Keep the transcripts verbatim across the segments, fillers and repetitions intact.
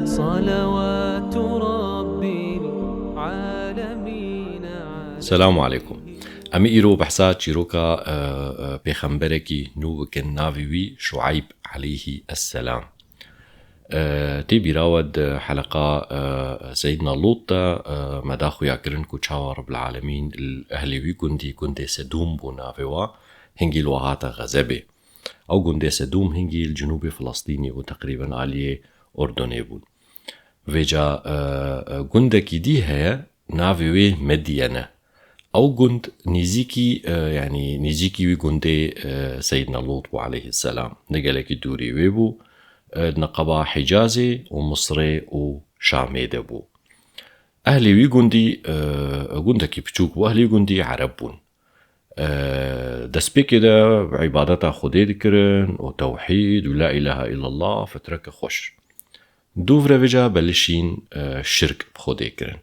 صلوات رب العالمين عليه. Selamu aleykum. Em ê îro behsa çîroka, e, e, pêxemberekî nû bikin, navê wî Şueyb aleyhî esselam. E, tê bîra we di heleqa, e, Seyyidina Lût de, e, me da xuya kirin ku çawa Rabbil Alemîn li ehlê wî gundî, gundê Sedûm bû navê wa, hingî li wa hate xezebê. Ew gundê Sedûm hingî li cinûbê Filistînê bû, teqrîben aliyê Urdunê bûn. Vêca, e, e, gundekî dî heye, navê wê Medyene. Ew gund nîzîkî, e, yanî nîzîkî wî gundê, e, Seyyidina Lût bû aleyhisselam. Ne gelekî dûrî wê bû, e, di neqeba Hicazê û Misrê û Şamê de bû. Ehlê wî gundî, e, gundekî piçûk bû, ehlê wî gundî Ereb bûn. E, destpêkê de îbadeta Xwedê dikirin û tewhîd û la îlahe îllallah, fitreke xweş. Dûvre vêca belişîn, e, şirk bi Xwedê kirin.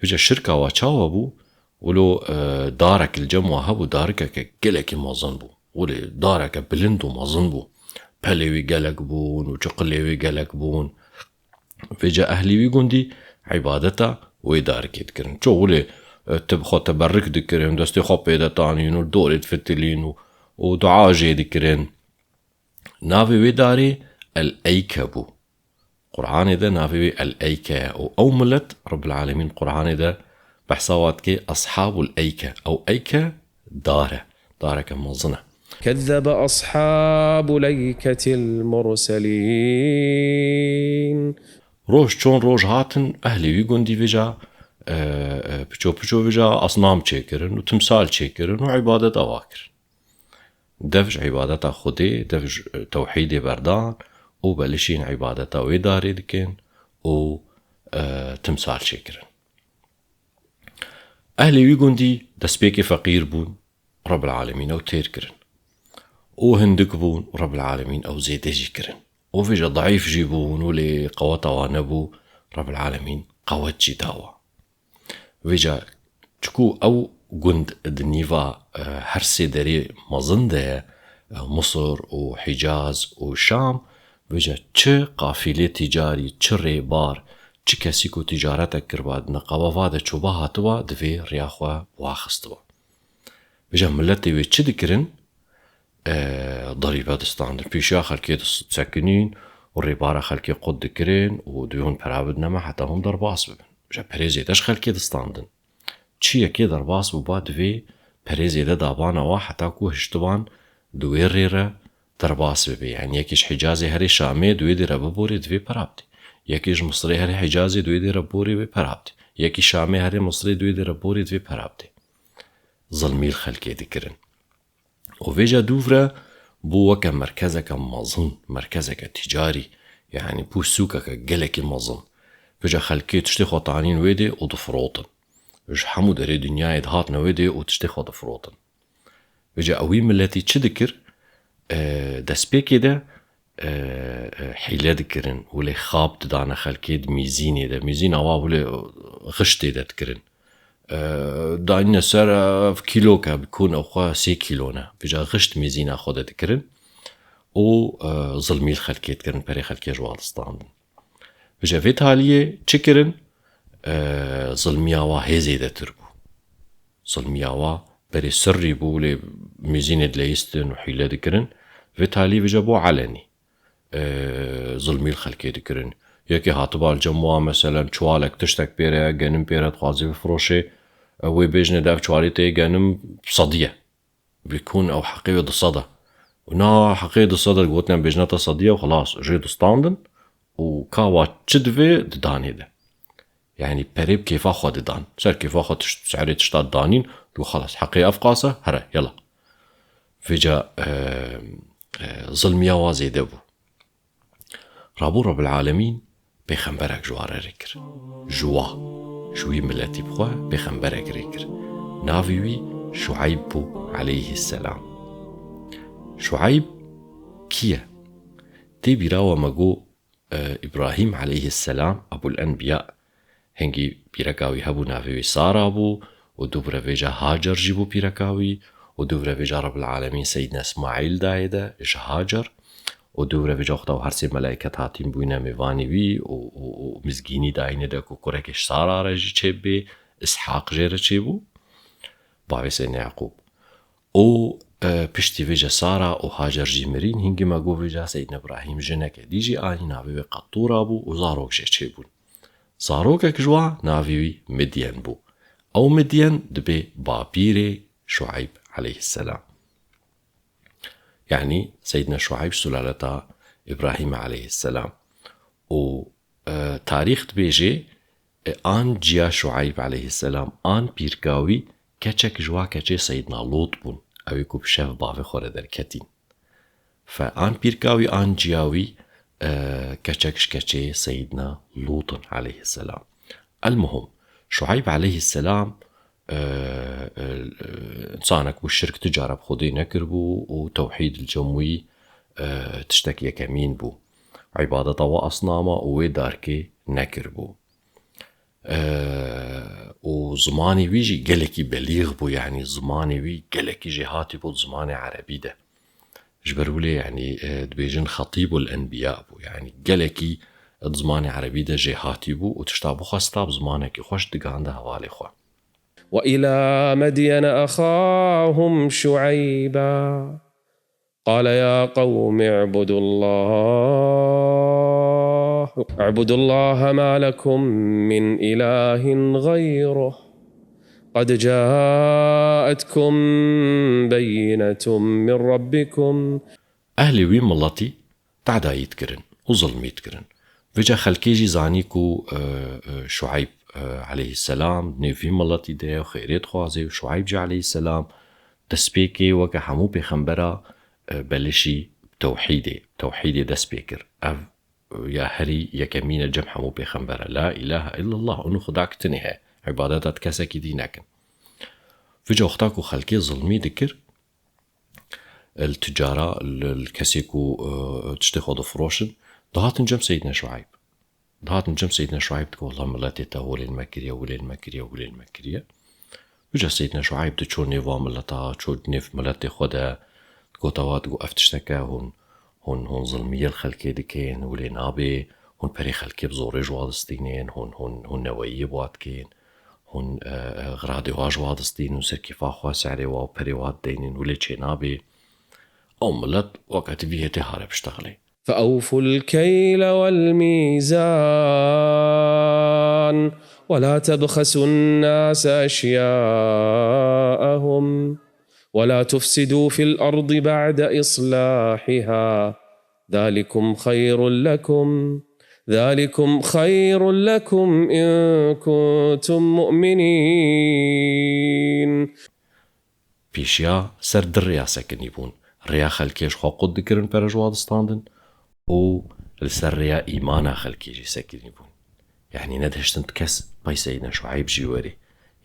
Vêca şirka wa çawa bû? Wilo, e, darek li cem wa hebû, darikeke gelekî mezin bû. Wilo dareke bilind û mezin bû. Pelê wî gelek bûn û çiqilê wî gelek bûn. Vêca ehlî wî gundî îbadeta wê darikê dikirin. Ço wilo, e, te-, xwe teberik dikirin, destê xwe pê de tanîn û dorê difitilîn û, û dua jê dikirin. Navê wê darê El Eyke bû. Qur'anê de navê wê El Eyke ye û ew milet Rabbil Alemîn Qur'anê de behsa wa dike, Eshabul Eyke. Ew eyke dar e. Dareke mezin e. كذب أصحاب الأيكة المرسلين. Roj çon roj hatin, ehlê wî gundî vêca, e, e, piço piço vêca asnam çêkirin û timsal çêkirin û îbadet awa kirin. Dev ji îbadeta Xwedê, dev ji, e, tewhîdê berdan û belişîn îbadeta wê darê dikin û, e, timsal çêkirin. Ehlê wî gundî destpêkê feqîr bûn, Rabbil Alemîn ew têr kirin. Û hindik bûn, Rabbil Alemîn ew zêde jî kirin. Û vêca daîf jî bûn û lê qeweta wan nebû, Rabbil Alemîn qewet jî dawa. Vêca çiku ew gund di nîva, e, her sê derê mezin de ye, e, Misir û Hicaz û Şam, vêca çi qafîlê tîcarî, çi rêbar, çi kesî ku tîcaretek kiriba, di neqeba va de çûba hatiba, divê riya xwe waxistiba. Vêca miletê wê çi dikirin? E, derîbe distandin. Pêşiya xelkê disekinîn û rêbara xelkê qut dikirin û divê hûn pera bidine me heta hûn derbas bibin. Vêca perê zêde ji xelkê distandin. Çi yekê derbas bûba divê perê zêde dabana wa heta ku hiştiban di wê rê re derbas bibe. Yanî yekê ji Hicazê herê Şamê di wê dê re biborê divê pera bidê. Yekê ji Misirê herê Hicazê di wê dê re biborê wê pera bidê. Yekî Şamê herê Misirê di wê dê re biborê divê pera bidê. Zilmî li xelkê dikirin. Û vêca dûvre bû weke merkezeke mezin, merkezeke tîcarî, yanî bû sûkeke gelekî mezin. Vêca xelkê tiştê xwe tanîn wê dê û difirotin. Ji hemû derê dinyayê dihatine wê dê û tiştê xwe difirotin. Vêca ewî miletî çi dikir? E, destpêkê de, e, e, hîle dikirin û lê xab didane xelkê di mîzînê de. Mîzîna wa wile xiştê de dikirin. E, danîne ser, e, kîloke, bikûn ew xwe sê kîlo ne. Vêca xişt mîzîna xwe de dikirin û, e, zilmî li xelkê dikirin, perê xelkê ji wa distandin. Vêca vê taliyê çi kirin? E, zilmiya wa hê zêdetir bû. Zilmiya wa berê sirrî bû, lê mîzînê dileyistin û hîle dikirin. Vê talî vêca bû elenî. E, zilmî li xelkê dikirin. Yekê hatiba li cem wa, meselen, çuwalek tiştek pê re, genim pê re dixwazê bifiroşê, e, wê bêjine de ev çuwalê tê genim sedî ye. Bikûn ew heqê wê du sed e. Û na heqê du sed e, gotin em bêjine te sedî ye û xilas. Jê distandin û ka wa çi divê didanê de. Yanî perê bi kêfa xwe didan. Ser kêfa xwe tişt, serê tişta danîn, û xelas, heqê ev qas e, here, yela. Vêca, e, e, zilmiya wa zêde bû. Rabû Rabbil Alemîn pêxemberek ji wa re rê kir. Ji wa, ji wî miletî bi xwe pêxemberek rê kir. Navê wî Şueyb bû aleyhisselam. Şueyb kî ye? Tê bîra we me got, e, Îbrahîm aleyhisselam, Ebul Enbiya, hingî pîreka wî hebû, navê wî Sara bû û dûvre vêca Hacer jî bû pîreka wî û dûvre vêca Rabbil Alemîn Seyyidina Îsmaîl dayê de ji Hacer û dû re vêca wexta û her sê melaiket hatîn bûyne mêvanî wî û, û, û mizgînî dayîne de ku kurekê ji Sara re jî çêbibê, Îshaq jê re çêbû, bavê Seydna Yaqûb. Û, e, piştî vêca Sara û Hacer jî mirîn, hingî me got vêca Seydna Îbrahîm jineke dî jî anî, navê wê Qetûra bû û zarok jê çêbûn. Zarokek ji wan navê wî Midyen bû. Ew Midyen dibê bapîrê Şueyb aleyhisselam. Yanî Seydna Şueyb sulaleta Îbrahîm aleyhisselam. Û, e, tarîx dibêje, e, an ciya Şueyb aleyhisselam, an pîrka wî keçek ji wa keçê Seydna Lût bûn. Ew ê ku bi şev bavê xwe re derketîn. Fe an pîrka wî, an ciya wî, e, keçek ji keçê Seydna Lût in aleyhisselam. Elmuhim, Şueyb aleyhisselam, e, e, e, insanek bû, şirk tu cara bi Xwedê nekiribû û tewhîd li cem wî, e, tiştek yekemîn bû. Îbadeta we asnama û wê darkê nekiribû. E, û zimanê wî jî gelekî belîx bû, yanî zimanê wî gelekî jêhatî bû di zimanê erebî de. Ji ber wê lê, yanî, e, dibêjin xetîbul enbiya bû, yanî gelekî di zimanê erebî de jêhatî bû û tişta bixwesta bi zimanekî xweş digihande hevalê xwe. وإلى مدين أخاهم شعيبا قال يا قوم اعبدوا الله، اعبدوا الله ما لكم من إله غيره، قد جاءتكم بينة من ربكم. Ehlê wî miletî tedayî dikirin û zilmî dikirin. Vêca xelkê jî zanî ku, e, e, Şueyb, e, aleyhisselam di nêv vî miletî de ye û xêrê dixwaze û Şueyb jî aleyhisselam destpêkê weke hemû pêxembera, e, belişî tewhîdê, tewhîdê dest pê kir. Ev, e, ya herî yekemîn e cem hemû pêxembera. La ilahe illallah, û nû Xudak tinê he. Îbadeta di kesekî dî nekin. Vêca wexta ku xelkê zilmî dikir, li ticara, li, li kesê ku, e, tiştê xwe difiroşin, dihatin cem Seydna Şueyb. Dihatin cem Seydna Şueyb, digot, "Wela miletê te holê li me kiriye, holê li me kiriye, holê li me kiriye." Vêca Seydna Şueyb diçû nêva mileta, çû nêv miletê xwe de, digot, "Ewa," digot, "ev tişteke hûn, hûn, hûn zilmiyê li xelkê dikin, holê nabê, hûn perê xelkê bi zorê ji wa distînin, hûn, hûn, hûn neweyiyê bi wa dikin." Hûn, e, e, xiradê wa ji wa distîn û serkêfa xwe, sehrê wa û perê wa dideynin û lê çênabê. Ew milet weke ti vî hêtê hare biştexilê. فأوفوا الكيل والميزان ولا تبخسوا الناس أشياءهم ولا تفسدوا في الأرض بعد إصلاحها ذلكم خير لكم، ذلكم خير لكم إن كنتم مؤمنين. Pêşiya ser du rêya sekinî bûn. Rêya xelkê ji xwe qut dikirin, pere ji wa distandin û li ser rêya îmana xelkê jî sekinî bûn. Yanî nedihiştin kes pey Seydna Şueyb jî werê.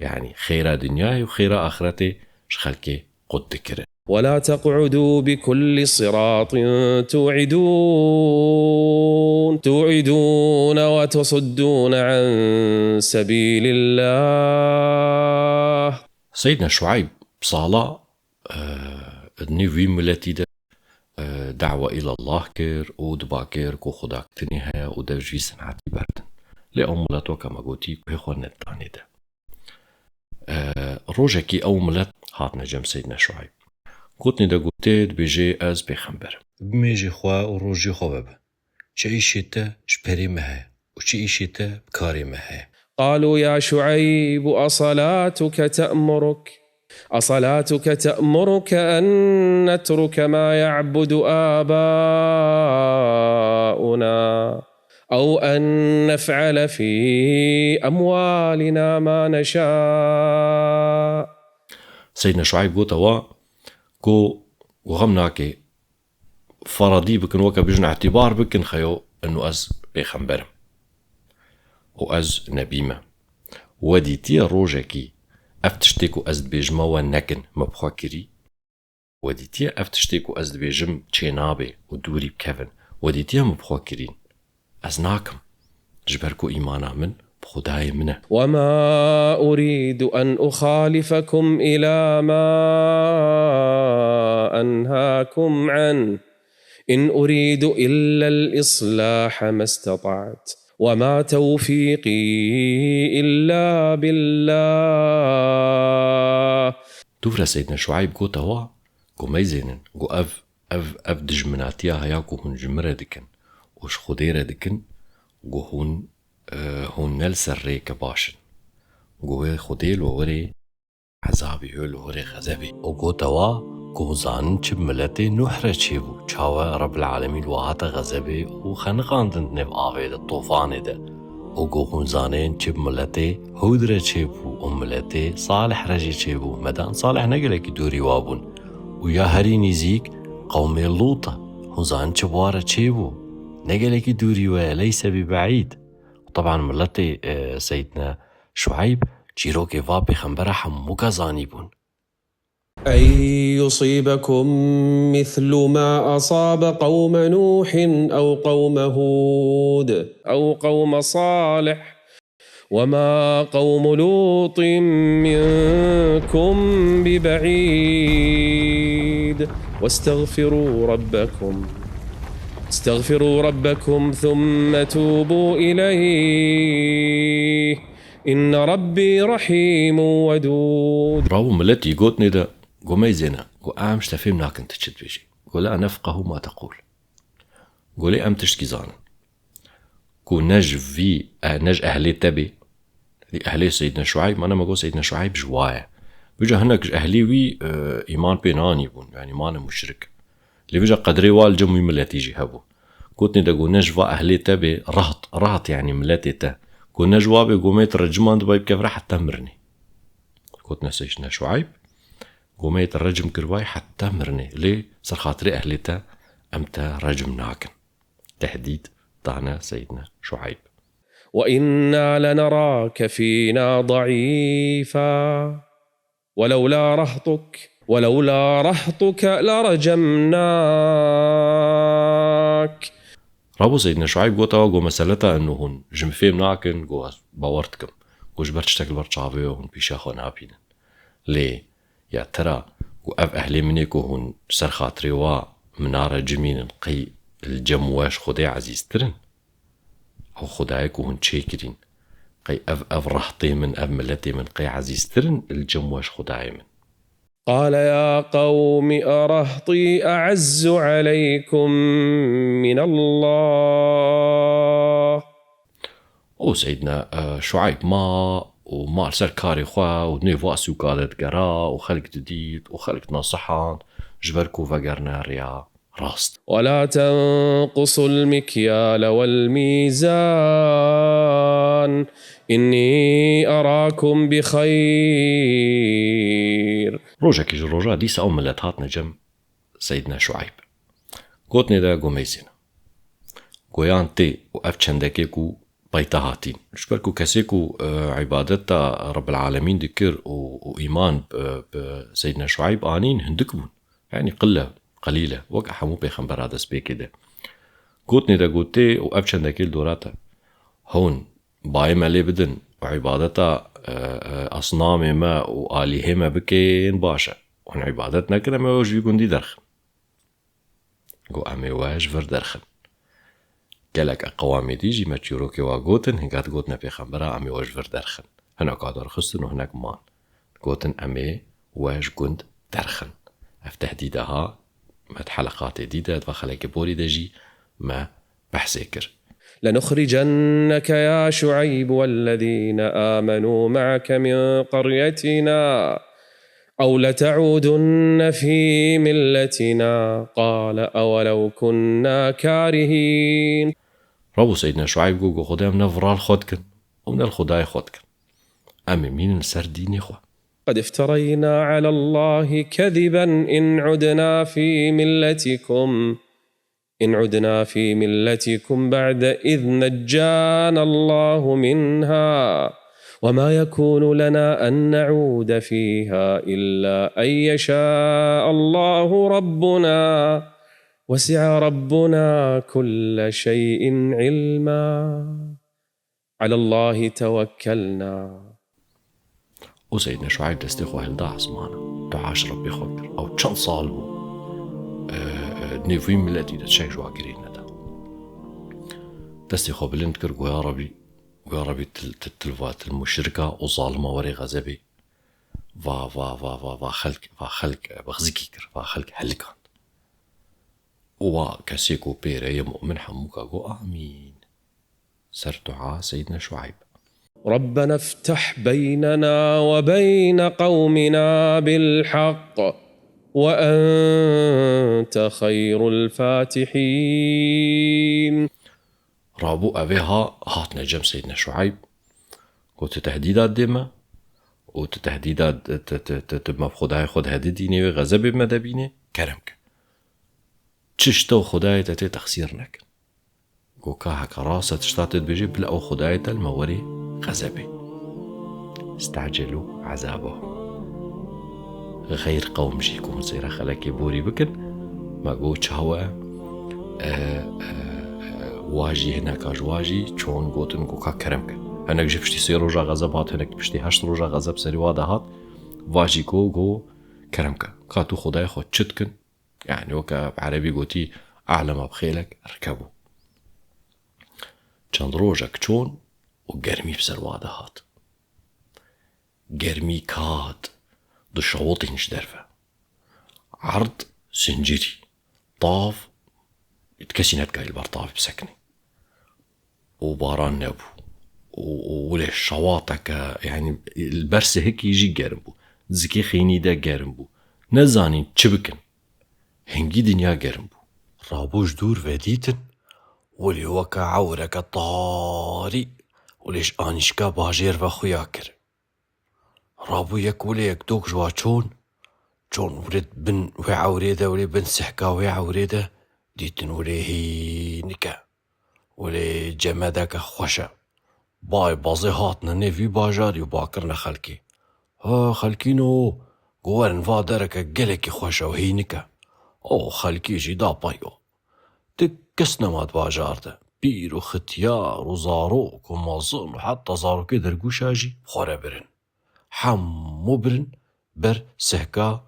Yanî xêra dinyayê û xêra axretê ji xelkê qut dikirin. ولا تقعدوا بكل صراط توعدون، توعدون وتصدون عن سبيل الله. Seydna Şueyb sala, e, di nêv wî miletî de, e, da'wa îlallah kir û diba kir ku Xuda tinê heye û dev ji vî senetî berdin. Lê ew milet, weke me gotî, guhê xwe nedidanê de. E, rojekî ew milet hatine cem Seydna Şueyb. Gotinê de gotê, dibêjê, "Ez pêxember im." Bimêjê xwe û rojê xwe vebe. Çi îşê te ji perê me heye û çi îşê te bi karê me heye? قالوا يا شعيب أصلاتك تأمرك، أصلاتك تأمرك أن نترك ما يعبد آباؤنا أو أن نفعل في أموالنا ما نشاء. Seydna Şueyb gote wa ku, ku xem nake, feradî bikin, weke bijin îtîbar bikin, xeyo inu ez pêxember im û ez nebî me. We dîtiye rojekî ev tiştê ku ez dibêjime we nekin, me bi xwe kirî? We dîtiye ev tiştê ku ez dibêjim çênabe û dûrî bikevin, we dîtiye min bi xwe kirîn? Ez nakim, ji ber ku îmana min bi Xwedayê min e. وما أريد أن أخالفكم إلى ما أنهاكم عنه، إن أريد إلا الإصلاح ما استطعت وما توفيقي إلا بالله. Dûvre Seydna Şueyb gote wa, go meyzênin, go ev, ev, ev dijminatiya heya ku hûn ji min re dikin û ji Xwedê re dikin, go hûn, e, hûn ne li ser rêke baş in. Go wê Xwedê li we were ezabî, wê li we were xezebê. Û gote wa, go hûn zanin çi bi miletê Nuh re çêbû, çawe Rebbil Alemîn we hate xezebê û xeniqandin di nêv avê de, tofanê de. Û go hûn zanên çi bi miletê Hûd re çêbû û miletê Salih re jî çêbû. Medan Salih ne gelekî dûrî wa bûn. Û ya herî nîzîk qewmê Lût e. Hûn zanin çi bi wa re çêbû. Ne gelekî dûrî we ye, leyse bi beîd. Teban miletê, e, Seydne Şueyb çîrokê va pêxembera hemûka zanîbûn. أن يصيبكم مثل ما أصاب قوم نوح أو قوم هود أو قوم صالح وما قوم لوط منكم ببعيد واستغفروا ربكم واستغفروا ربكم ثم توبوا إليه إن ربي رحيم ودود. Raw û miletî gotinê de, go meyzêne, go em ji te fêm nakin tu çi dibêjî. Go la nefqehu ma teqûl. Go lê em tiştkî zanin. Ku ne ji vî, e, ne ji ehlê te bê. Vî ehlê Seydine Şueyb, mana me got Seydine Şueyb ji wa ye. Vêca hinek ji ehlê wî, e, îman pê nanîbûn, yanî mane muşrik. Lê vêca qedrê wa li cem wî miletî jî hebû. Gotinê de got ne ji va ehlê te bê, reht, reht yanî miletê te. Got ne ji wa bê, gomê tu reciman dibayî bikevre heta mirinê. Gotine Seydine Şueyb, gomê tu recim kirvayî heta mirinê. Lê ser xatirê ehlê te em te recim nakin. Tehdîd dane Seydine Şueyb. وإنا لنراك فينا ضعيفا ولولا رهطك، ولولا رهطك لرجمناك. Rabo Seydine Şueyb gote wa, go mesele te eno hûn ji min fêm nakin, go ez bawer dikim. Go ji ber tiştek li ber çavê we hûn pîşa xwe nabînin. Lê ya tira, go ev ehlê min ê ku hûn ser xatirê wa min narecimînin, qey li cem we ji Xwedê ezîztir in? Ew Xwedayê ku hûn çêkirîn, qey ev, ev rehtê min, ev miletê min qey ezîztir in li cem we ji Xwedayê min? قال يا قوم أرهطي أعز عليكم من الله. Û Seydine, e, Şueyb ma û ma li ser karê xwe û nêv wa sûka de digera û xelk didît û xelk dinasihand ji ber ku vegerine rêya rast. ولا تنقصوا المكيال والميزان إني أراكم بخير. Rojekê ji roja dîsa ew milet hatine cem Seydine Şueyb. Gotinê de go meyzêne. Goyan tê û ev çendekê ku peyta hatîn. Ji ber ku kesê ku, e, îbadeta Rebbil Alemîn dikir û, û îman, e, bi Seydine Şueyb anîn hindik bûn. Yanî qile, qelîle, wek hemû pêxembera destpêkê de. Gotinê de gotê û ev çendekê li dora te. Hûn bayê me lê bidin û îbadeta, e, e, asnamê me û alîhê me bikên baş e. Hûn îbadet nekin, em ê we ji vî gundî derxin. Got, em ê we ji vir derxin. Gelek eqewamê dî jî me çîrokê wa gotin, hinga digotine pêxembera, em ê we ji vir derxin. Hinek derxistin û hinek man. Gotin, em ê we ji gund derxin. Ev tehdîda ha, me di heleqatê dî de, di va xelekê borî de jî me behsê kir. لنخرجنك يا شعيب والذين آمنوا معك من قريتنا أو لتعودن في ملتنا قال أولو كنا كارهين. Rabo Seydine Şueyb got, got, Xwedê em ne viral xwe dikin, ew ne li Xwedayê xwe dikin. Em ê mînin li ser dînê xwe. قد افترينا على الله كذبا إن عدنا في ملتكم إن عدنا في ملتكم بعد إذ نجانا الله منها وما يكون لنا أن نعود فيها إلا أن يشاء الله ربنا وسع ربنا كل شيء علما على الله توكلنا. Û Seydine Şueyb destê xwe hilda esmana. Dua ji Rebbê xwe kir. Ew çend sal bû, e, e, Nêvî miletî de çek ji wa girê neda. Destê xwe bilind kir, goya Rebî, goya Rebî til, til, til va, til muşrika û zalima werê xezebê. Va, va, va, va, va xelk, va xelk, e, bixzikî kir, va xelk helikand. Û wa kesê ku pê re ye mu'min hemûka go amîn. Ser dua Seyyidina Şuayb. ربنا افتح بيننا وبين قومنا بالحق وأنت خير الفاتحين. Rabû evê ha, hatine cem Seyyidina Şuayb. Got, tu tehdîdat dê me û tu tehdîdat, tu, tu, tu, tu me bi Xwedayê xwe dihedidînê wê xezebê me de bînê, kerem ke. Çi ji te û Xwedayê te tê texsîr nekin. Go ka heke rast e tişta tê dibêjê, bila ew Xwedayê te li me werê xezebê. Estecelu ezaba. Xeyr qewm jî ku hûn seyra xelekê borî bikin, me go çawa, e, e, e, wa jî hineka ji wa jî çon gotin ku ka kerem ke. Hinek ji piştî sê roja xezeb hat, hinek piştî heşt roja xezeb serî wa de hat. Va jî go, go kerem ke. Ka tu Xwedayê xwe çi dikin? Yani weke bi erebî gotî, e'lema bi xêlek rikebû. Çend rojek çon û germî bi ser wa de hat. Germî kat, dişewitîn ji derve. Erd zincirî, tav, kesî nedikayî li ber tavê bisekinî. Û baran nebû. Û, û wile şewateke, yani li ber sihikî jî germ bû. Zikê xînî de germ bû. Nezanîn çi bikin. Hingî dinya germ bû. Rabû ji dûr ve dîtin, wilê weke ewreke tarî, wilê ji anîşka bajêr ve xuya kir. Rabû yek wilê yek dok ji wa çon, çon wilê bin wê ewrê de, wilê bin sihka wê ewrê de, dîtin wilê hînike. Wilê cemedeke xweş e. Bay bazê hatine nêv vî bajarî û ba kirine xelkê. Ha, xelkîno, go werin va dereke gelekî xweş e û hînik e. O xelkê jî da pey o. Ti kes nema di bajar de. Pîr û xityar û zarok û mezin û heta zarokê dergûşa jî bi xwe re birin. Hemû birin ber sehka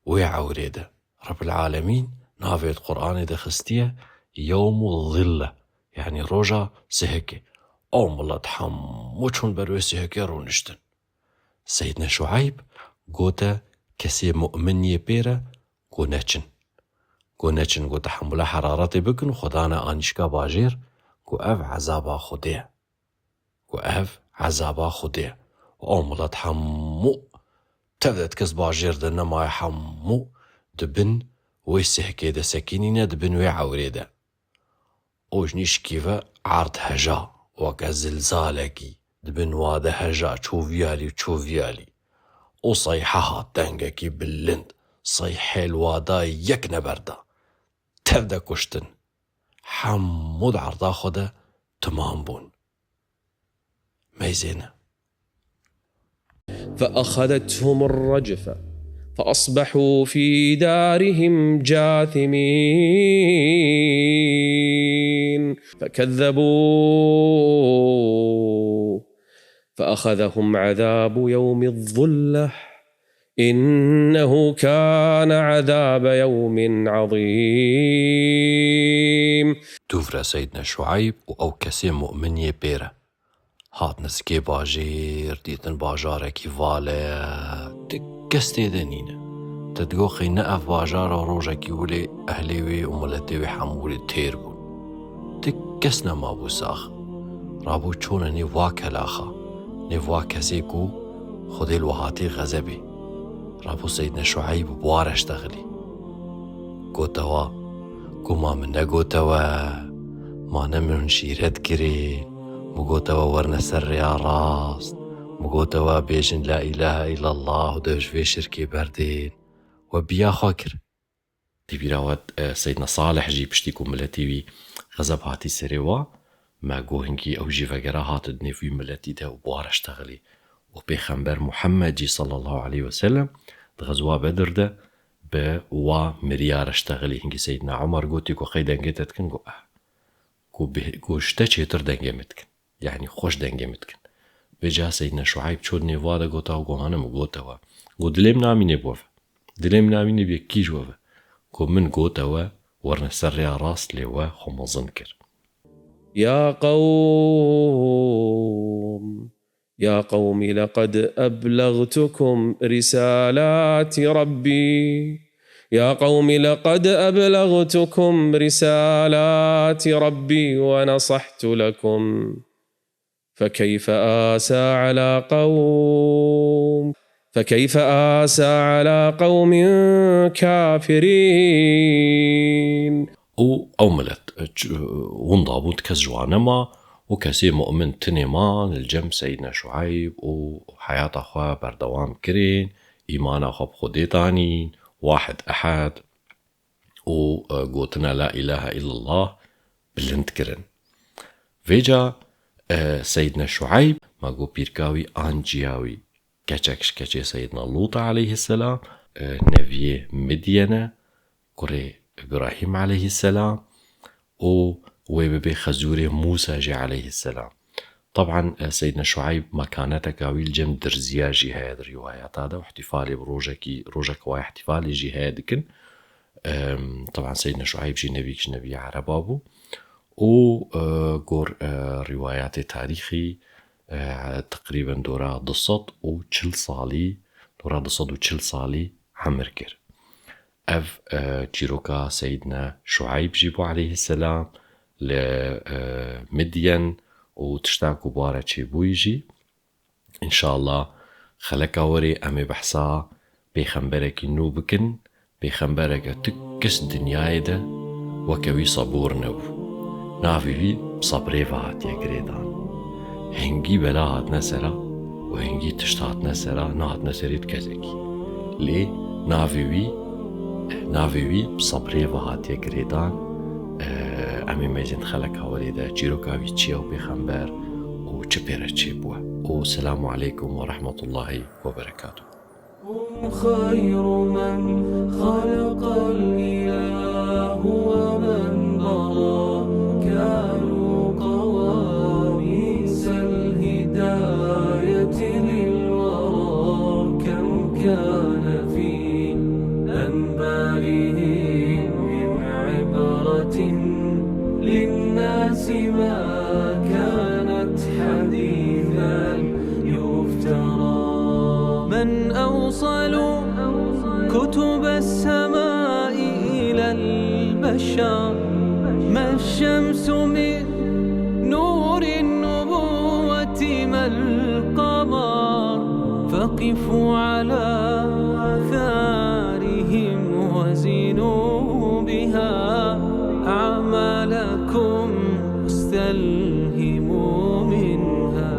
wê ewrê de. Rebbil Alemîn navê di Qur'anê de xistiye Yewmu Zille, yanî roja sihikê. Ew milet hemû çûn ber wê sihikê rûniştin. Seydna Şueyb gote kesê mu'min yê pê re, go neçin. Go neçin, go tehemûla heraretê bikin û xwe dane anîşka bajêr, go ev ezaba Xwedê ye. Ku ev ezaba Xwedê ye. Û ew milet hemû tev de di kes bajêr de nemaye, hemû di bin wê sihkê de sekinîne, di bin wê ewrê de. Û ji nîşkî ve erd heja, weke zilzalekî, di bin wa de heja, çû vî alî û çû vî alî. Û seyhe hat, dengekî bilind, seyhê li wa da yek neberda. Tev de kuştin. Hemû di erda xwe de timam bûn. Meyzêne. فأخذتهم الرجفة فأصبحوا في دارهم جاثمين. فكذبوا فأخذهم عذاب يوم الظلة إنه كان عذاب يوم عظيم. Dûv re Seydna Şueyb û ew kesê mu'min yê pê re. Hat nizikê bajêr, dîtin bajarekî val e, ti kes tê de nîne. Te digo qey ne ev bajar e, rojekî wilê ehlê wê û miletê wê hemû wilê têr bûn. Ti kes nemabû sax. Rabû çûne nêv wa kelaxa, nêv wa kesê ku Xwedê li we hatî xezebê. Rabû Seydna Şueyb bi wa re ştexilî. Gote wa, ku ma min negote we, ma ne min şîret kirê, min gote we werne ser rêya rast, min gote we bêjin la îlahe îllallah û dev ji vê şirkê berdên. We biya xwe kir. Di bîra we, e, Seydna Salih jî piştî ku miletî wî xezeb hatî serê wa, me got hingî ew jî vegera hat di nêv wî miletî de û bi wa re ştexilî. Û Pêxember Muhammed jî sallallahu aleyhi ve sellem di xezwa Bedir de bi wa miriya re ştexilî. Hingî Seydna Umar gotî ku qey dengê te dikin, got, eh. Got, bi, got, ji te çêtir dengê min dikin. Yanî xweş dengê min dikin. Vêca Seydna Şueyb çû di nêv wa de gota, got, hane min gote we. Got, dilê min namînê bi we ve. Dilê min namînê bi yekî ji we ve. Got, min gote we werine ser rêya rast lê we xwe mezin kir. يا قوم، يا قوم لقد أبلغتكم رسالات ربي، يا قوم لقد أبلغتكم رسالات ربي ونصحت لكم، فكيف آسى على قوم، فكيف آسى على قوم كافرين. û ew milet, ç-, winda bû, kes ji wan nema, û kesê mu'min tinê man li cem Seyyidina Şueyb û heyata xwe berdewam kirin, îmana xwe bi Xwedê danîn, wahid ehad, û, e, gotina La ilahe illallah bilind kirin. Vêca, e, Seyyidina Şueyb, ma got pîrka wî an ciya wî, keçek ji keçê Seyyidina Lût aleyhisselam, e, neviyê Midyene, kurê Îbrahîm aleyhisselam û wê bibe xezûrê Mûsa jî aleyhisselam. Teban, e, Seyyidina Şueyb mekaneteka wî li cem dirziya jî heye di rîwayeta de û ihtifalê bi rojekî, rojek wa ihtifalê jî heye dikin. Em, teban Seyyidina Şueyb jî nevîk ji neviyê Ereba bû û, e, gor, e, rîwayatê tarîxî, e, teqrîben dora du sed û çil salî, dora du sed û çil salî emir kir. Ev, e, çîroka Seyyidina Şueyb jî bû aleyhisselam li, e, Midyen û tişta ku bi wa re çêbûyî jî. Înşallah xeleka werê em ê behsa pêxemberekî nû bikin, pêxembereke tu kes dinyayê de weke wî sebûr nebû. Navê wî bi sebrê ve hatiye girêdan. Hingî bela hatine sera û hingî tişt hatine sera, nehatine serê tu kesekî. Lê navê wî, navê wî bi sebrê ve hatiye girêdan. Em ê meyzên xeleka werê de çîroka wî çi ye û pêxember û çi pê re çêbûye. Û selamu aleykum ve rahmetullahi ve berekatuh. هم خير من خلق الإله ومن برى، كانوا قواميس الهداية للورى. كم كان في أنبارهم من عبرة للناس ما كانت حديثا يفترى. من أوصلوا كتب السماء إلى البشر، ما الشمس من نور النبوة ما القمر. فقفوا على آثارهم وزنوا بها أعمالكم واستلهموا منها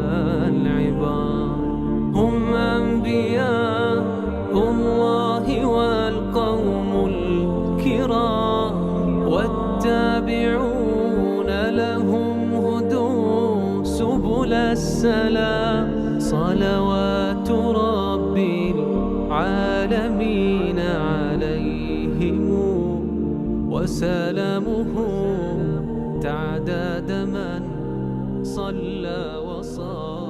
العبر. هم أنبياء الله والقوم الكرام، والتابعون لهم هدوا سبل السلام. صلوات رب العالمين عليهم، وسلامه تعداد من صلى وصام.